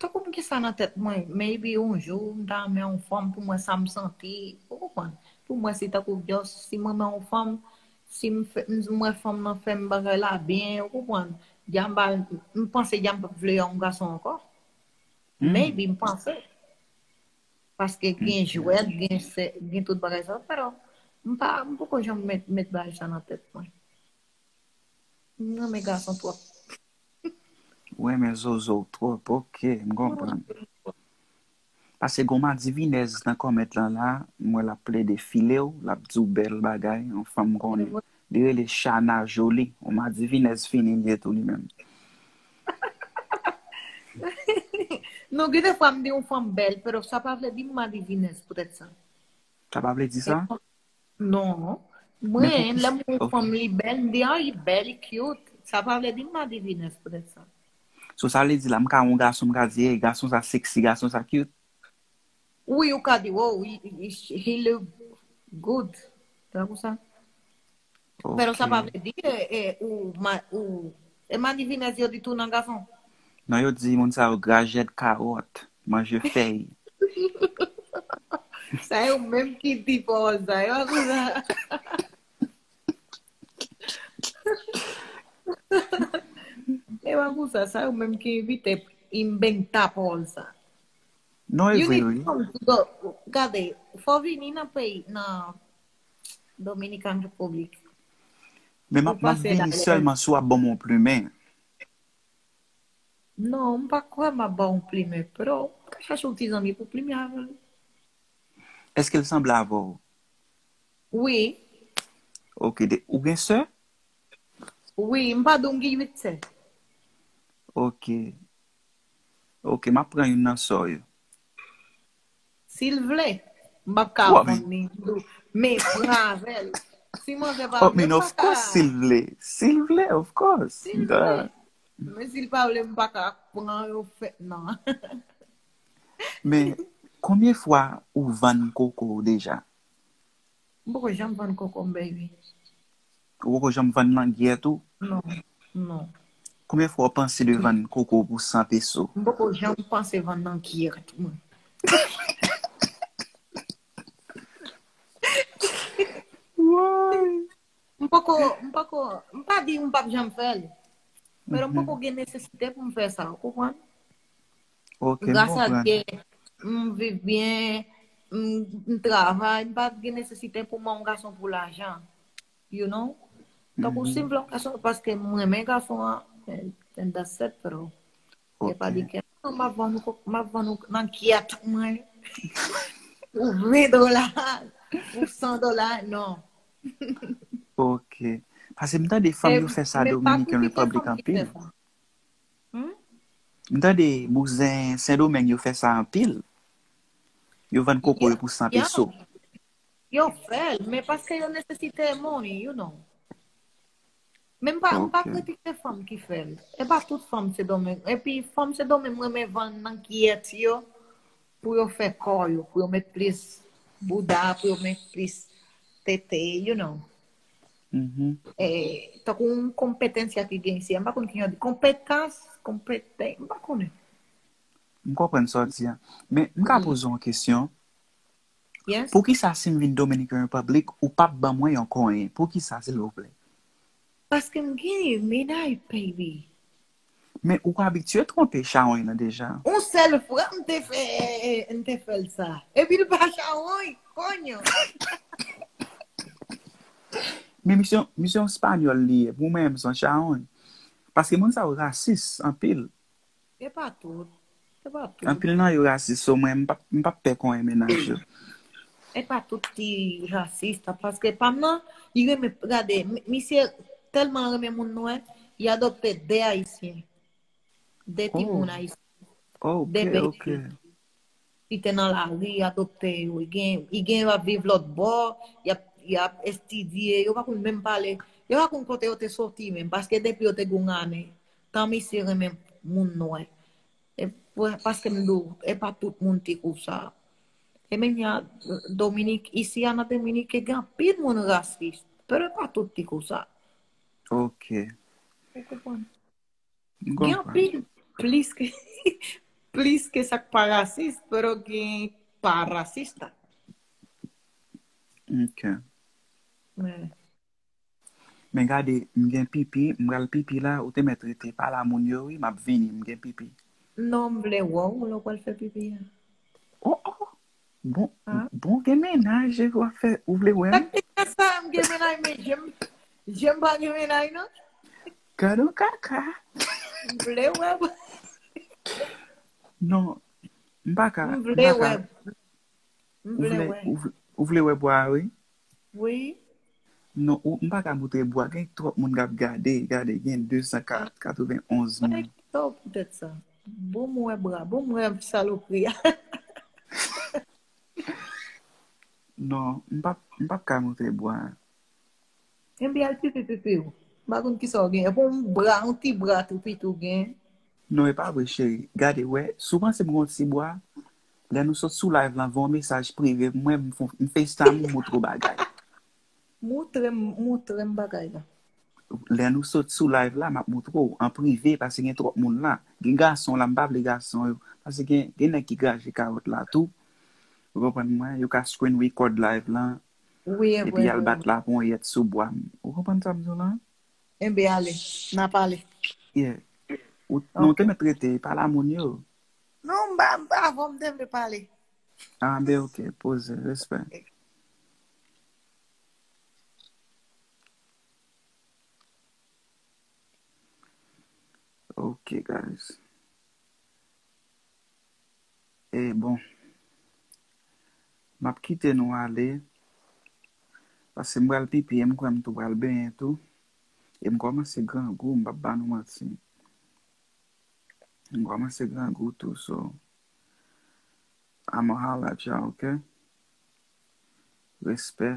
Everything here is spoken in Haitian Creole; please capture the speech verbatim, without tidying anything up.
tankou m gen sa nan tèt mwen, maybe yon jou, m ta renmen yon fanm pou m wè sa m santi, ou konprann? Pou m wè si tankou just, si m renmen yon fanm, si m fè, m wè fanm nan fè m bagay la byen, ou konprann? Dja m pa, m panse dja m p ap vle yon gason ankò. Maybe, m panse. Paske gen jwèt, gen sè, gen tout bagay sa, pero m pa, m poko janm met, met bagay sa nan tèt mwen. M renmen gason twòp. Ou renmen zozo twòp, ok, m konprann. Paske gon madivinèz nan kòmèt lan la, m wè l ap plede file w, l ap di w bèl bagay, yon fanm m konnen. Li rele Chana Jolie, yon madivinèz fini li ye tou li menm. Non, gen de fwa m di yon fanm bèl, pero sa pa vle di m madivinèz poutèt sa. Sa pa vle di sa? Non. Mwen, lè m wè yon fanm li bèl, m di, ah, li bèl, li cute. Sa pa vle di m madivinèz poutèt sa. So, sa vle di la, m ka wè yon gason, m ka di, hey, gason sa sexy, gason sa cute. Wi, ou ka di, wow, he, he, he look good. Tankou sa. Pero sa pa vle di, eh, eh, ou, ma, ou, e madivinèz yo di tou nan gason. Non, yo di moun sa yo grajèt kawòt, manje fèy. Sa yo menm ki di pawòl sa, yo konsa. E pa konsa, sa yo menm ki envite enventa pawòl sa. Non, e vre, wi. Gade, fò vini nan peyi, nan Dominican Republic. Men m ap vini sèlman si w ap ban m yon plimen. Non, m pa kwè m ap ba w yon plimen, pero m ka chache yon ti zanmi pou plimen avè l. Èske l sanble avè w? Wi. Ok, ou gen sè? Wi, m pa di w m gen uit sè. Ok. Ok, m ap pran youn nan sè w yo. Si l vle, m p ap ka vann li. Men pran avè l. Si manzè pa vle, m pa ka. Si l vle. Si l vle, of course. Si l vle. Men si l pa vle, m pa ka pran yo fèt non. Men, konbyen fwa ou vann koko w deja? M poko janm vann koko m, baby. Ou poko janm vann langyèt ou? Non, non. Konbyen fwa w panse de vann koko w pou san peso? M poko janm panse vann langyèt mwen. M poko, m poko, m pa di m p ap janm fè l. Men m poko gen nesesite pou m fè sa, ou konprann? Ok, m Gras a konprann. Dye, m viv byen, m, m travay, m pa gen nesesite pou m yon gason pou lajan. You know? Tankou si m vle yon gason, paske m renmen gason an, and, and that's it, bro. E pa di ke non, m ap vann ou, m ap vann ou langyèt mwen. Pou ven dola, pou san dola, non. Ok. Paske m tande fanm yo fè sa Dominican Republic anpil. M tande bouzen Sendomeng yo fè sa anpil. Yo vann koko yo pou san peso. Yo fè l, men paske yo nesesite money, you know. Men m pa, m pa kritike fanm ki fè l. E pa tout fanm Sendomeng. Epi fanm Sendomeng renmen vann langyèt yo pou yo fè kò yo, pou yo met plis bouda, pou yo met plis tete, you know. E, tankou yon konpetansi ki gen isi a, m pa konn ki jan di konpetans, konpeten, m pa konnen. M konprann sa w di a. Men m ka poze w yon kesyon? Yes. Poukisa si m vin Dominican Republic, ou p ap ban mwen yon konyen? Poukisa, silvouplè? Paske m gen mennaj, baby. Men ou abitye twonpe chawony lan deja. Yon sèl fwa m te fè, m te fè l sa. Epi l pa chawony, konyo. Men misye, misye yon espanyòl li ye, pou mwen menm se yon chawony. Paske moun sa yo rasis anpil. E pa tout. E pa tout. Anpil nan yo rasis, so mwen, m p ap, m p ap pè konyen mennaj yo. E pa tout ki rasis, paske pa m nan, li renmen, gade, mi-, misye tèlman renmen moun nwè, li adopte de Ayisyen. De timoun ayisyen. Ok, De bèy ok. Li te nan lari, li adopte yo. Li gen, li gen yo ap viv lòt bò, y ap, y ap estidye, yo pa konn menm pale. Yo pa konn kote yo te soti menm, paske depi yo te gen yon ane, tan misye renmen moun nwè. E pa-, paske m di w, e pa tout moun ki konsa. E menm jan Dominik, isi a nan Dominik, gen anpil moun rasis. Pero e pa tout ki konsa. Ok. Ou konprann? M Gen konprann. Anpil, plis ke, plis ke sa k pa rasis, pero gen pa rasista. Ok. Men, Men gade, m gen pipi, m pral pipi la, ou te mèt rete pale a moun yo, wi, m ap vini, m gen pipi. Non, m vle wè w lè w pral fè pipi a. Oh, oh. Bon, Ah. Bon gen mennaj, w ap fè, ou vle wè m? Sa, m gen mennaj, men je m, je m pa gen mennaj, non. Gade yon kaka. M vle wè w. Non, m pa ka. M M vle pa wè. ka. M Ou vle vle, wè. ou vle, ou vle wè bwa, wi? Wi. Non, ou, m pa ka montre bwa. Gen twòp moun k ap gade, gade, gen de san katrevenonz moun. Ay, sa w poutèt sa. Bon, m wè bra. Bon, m wè salopri a. Non, m p ap, m p ap ka montre bwa. Enben, al pipi pipi w. M pa konn ki sa w gen. Bon, bra, yon ti bra tou piti w gen. Non, e pa vre, cheri. Gade, wè, si w panse m gen yon ti bwa, lè nou sot sou live lan, voye yon mesaj prive, mwen, m, fon- m FaceTime ou, montre w bagay. Montre m, montre m bagay la. Lè nou sot sou live la, m ap montre w an prive, paske gen twòp moun la. Gen gason la, m pa vle gason yo. Paske gen, gen nèg ki graje kawòt la tou. Ou konprann mwen? Yo ka screen record live lan, Wi, e epi vre, y al vre, bat vre. Laponyèt sou bwa m. Ou konprann sa m di w lan? Enben, ale. N ap ale. Yeah. Ou, non, ou te Ok. mèt rete, pale a moun yo. Non, m pa, m pa, avan m te vle pale. Ah, ben, ok, poze, respè. Ok, guys. E bon. M ap kite nou ale. Paske m pral pipi, e m kwè m tou pral benyen tou. E m kòmanse grangou, m p ap ba nou manti. M kòmanse grangou tou, so. I'ma holla at y'all, ok? Respè.